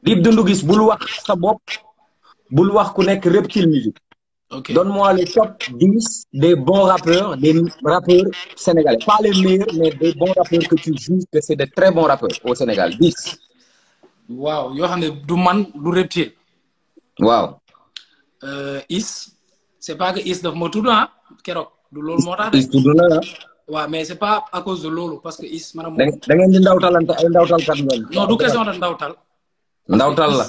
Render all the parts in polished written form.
Dip Doundou Guiss bul wax sa bopp bul wax ku nekk Reptile Music. ok Donne-moi les top 10 des bons rappeurs, des rappeurs sénégalais. Pas les meilleurs, mais des bons rappeurs que tu juges que c'est de très bons rappeurs au Sénégal. 10. waaw yoo xam ne du man du Reptile. Waaw. Is c'est pas que Is daf ma tudd ah keroog du loolu moo tax de. Is tudd na la. waaw mais c'est pas à cause de loolu parce que Is maanaam moom. da ngeen di ndawtalante ay ndawtalkat ngeen. non du question de ndawtal. ndawtal la.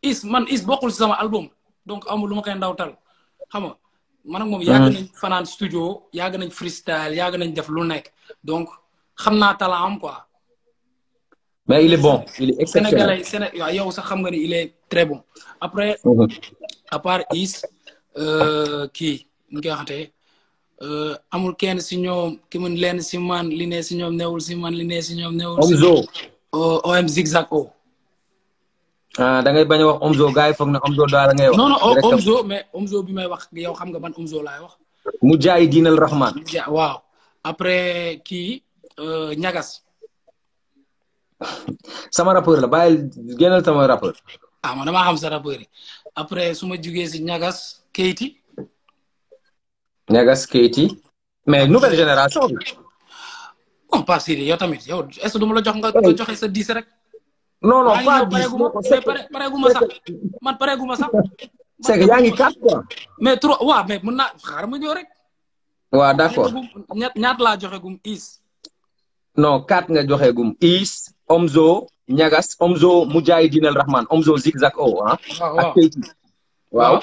Is bokkul si sama album donc amul lu ma koy ndawtal xam nga man ak moom yàgg nañ fanaan studio yàgg nañ freestyle yàgg nañ def lu nekk donc xam naa talent am quoi. mais il est bon il est exceptionnel. Sénégalais yow sax xam nga ni il est très bon après. à part Is kii nu koy waxatee amul kenn si ñoom ki mun leen si man li ne si ñoom newul si man li ne si ñoom newul. Omzo. OM Zigzag O. ah da ngay bañ a wax Omzo gars yi foog na Omzo daal ngay wax. non Omzo mais Omzo bi may wax yow xam nga ban Omzo laay wax. mu jaay diinal Rahman. waaw après kii Ñagas. sama rappeur la bàyyil génnal sama rappeur. ah man damaa xam sa rappeur yi après su ma jugee si Ñagas Keyti. Ñagas Keyti mais nouvelle génération bi. bon pas Sidi yow tamit yow est-ce que du ma la jox nga joxe sa 10 rek. non pas 10 pareeguma sax man pareeguma sax. c'est que yaa ngi 4 quoi. mais 3 waaw mais mën naa xaaral ma ñëw rek. waaw d'accord ñaat laa joxe gum Is. non 4 nga joxe gum Is Omzo Ñagas Omzo mu jaay diinal Rahman Omzo Zigzag O ah. waaw ak Keyti. waaw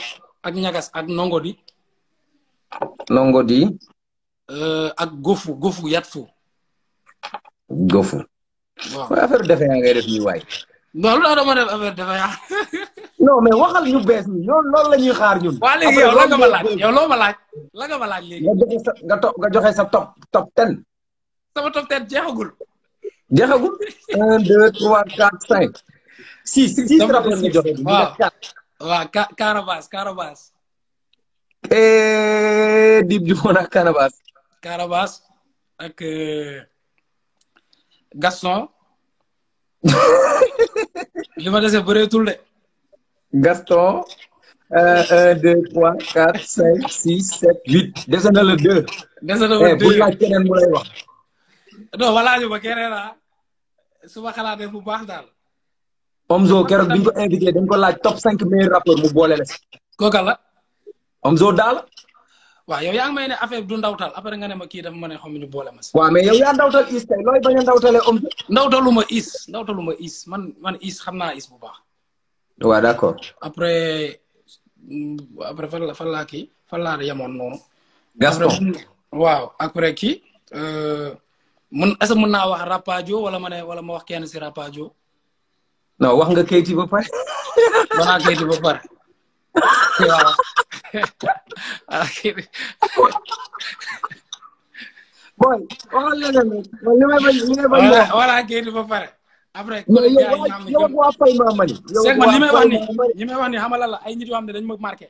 ak Ñagas ak Nongo di. Nongo di. ak Gofu Yatfu. Gofu. waaw affaire defe yaa ngay def nii waay. non lu dama def affaire defe yaa. non mais waxal ñu bees ñi ñoom loolu la ñuy xaar ñun. waa léegi yow la nga ma laaj yow loo ma laaj. la nga ma laaj léegi. nga joxe sa top 10. sama top 10 jeexagul. jeexagul 1 2 3 4 5. 6 rappeurs nga joxe. waaw Carabas. Dip juboon ak Carabas ak Gaston. li ma dese bëreetul de. Gaston 1 2 3 4 5 6 7 8 dese na la 2. dese na la 2 bu laaj keneen mu lay wax. non wala ñu ba keneen su ma xalaatee bu baax daal. Omzo keroog bi ñu ko invité dañ ko laaj top 5 meilleurs rappeurs mu boole la si. kooka la. Omzo daal. waaw yow yaa ngi may ne affaire du ndawtal après nga ne ma kii dafa ma ne xam ñu boole ma si. waaw mais yow yaa ndawtal Is tey looy bañ a ndawtalee Omzo. ndawtaluma Is man Is xam naa Is bu baax. waaw d'accord. après fan laa yemoon noonu. Gaston waaw après kii est-ce que mën naa wax Rapadio wala ma wax kenn si Rapadio. non wax nga Keyti ba pare. wax naa Keyti ba pare. waaw. boy waxal leneen li may bañ voilà Keyti ba pare. après yow waa Fay Mamadi. c'est que li may wax ni xamal la ay nit yoo xam ne dañu ma marqué.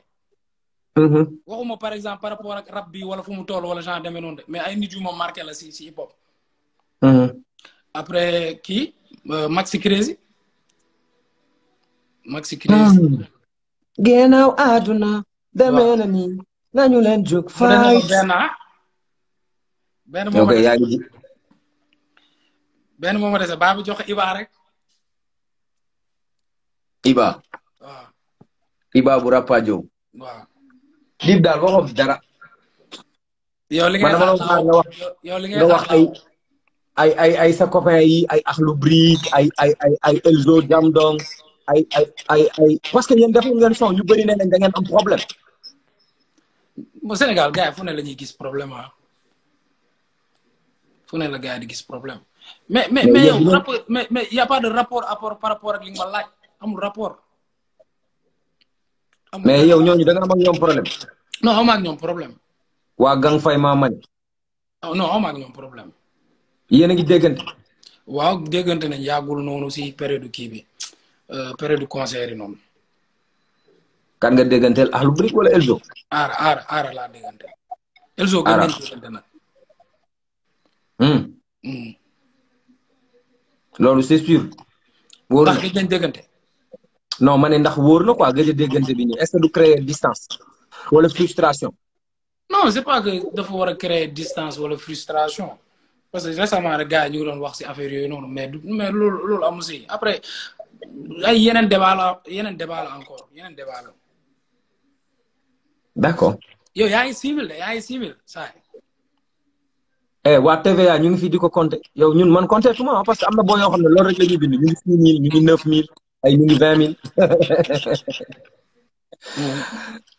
waxuma par exemple par rapport ak rap bi wala fu mu toll wala genre demee noonu de mais ay nit yu ma marqué la si hip hop. après kii Maxi Crazy. ginnaaw àdduna demee na nii nañu leen jóg fay. benn moom benn moom a dese baa bi joxe Iba rek. Iba. waaw. Iba bu Rapadio. waaw. Dip daal waxoon dara. yow li ngay wax ay sa copain yi ay Akhlou Brick ay Elzo Jamdong ay parce que yéen defu ngeen son yu bëri ne da ngeen am problème. Au Sénégal gars yi fu ne la ñuy gis problème ah. fu ne la gars yi di gis problème. mais yow rapport mais y a pas de rapport par rapport ak li nga ma laaj amul rapport. mais yow ñooñu da nga am ak ñoom problème. non am ak ñoom problème. waa Gang Fay Mamadi. non am ak ñoom problème. yéen a ngi déggante. waaw déggante nañ yàggul noonu si période kii bi période concert yi noonu. kan nga dégganteel Akhlou Brick wala Elzo. aara laa déggante. Elzo gën nañ déggante nag. loolu c'est sûr. wóor ndax gëj nañ déggante. non ma ne ndax wóor na quoi gëj a déggante bi nii est-ce que du créer distance wala frustration. non c'est pas que dafa war a créer distance wala frustration parce que récemment rek gars yi ñu ngi doon wax si affaire yooyu noonu mais loolu amu si après ay yeneen débat la encore yeneen débat la. d'accord. yow yaa ngi civil saa waa TVA ñu ngi fi di ko compter yow ñun man compter tuma parce que am na boo yoo xam ne loolu rek la ñuy bind ñu ngi 6 000 ñu ngi 9 000 ay ñu ngi 20 000.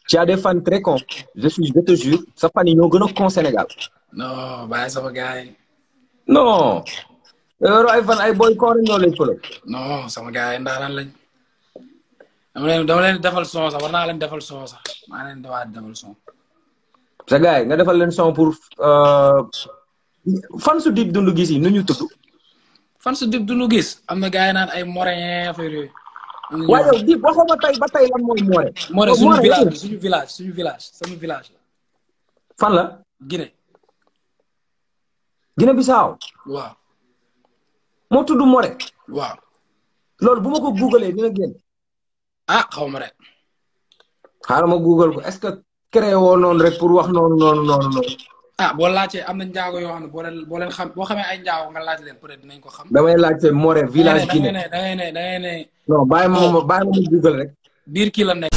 Tu as des fans très cons je te jure sa fan yi ñoo gën a con Sénégal. non bàyyi sama gars yi. non. yow ay fan ay boy con rek ñoo lay follow. non sama gars yi ndaanaan lañ. dama leen defal son sax war naa leen defal son sax maa leen defal son. sa gars yi nga defal leen son pour fan su Dip Doundou Guiss yi nu ñu tudd. fan su Dip Doundou Guiss am na gars yi naan ay morin affaire yooyu. waaye yow Dip waxoo ba tey lan mooy Moré. Moré suñu village sama village la. fan la. Guinée. Guinée Bissau. waaw. moo tudd Moré. waaw. loolu bu ma ko googlee dina génn. ah xaw ma rek. xaaral ma google ko est-ce que créé woo noonu rek pour wax noonu. ah boo laajtee am na njaago yoo xam ne boo leen xam boo xamee ay njaago nga laaj leen peut-être dinañ ko xam. damay laajte Moré village Guinée. da ngay ne. non bàyyi ma google rek. biir kii la nekk.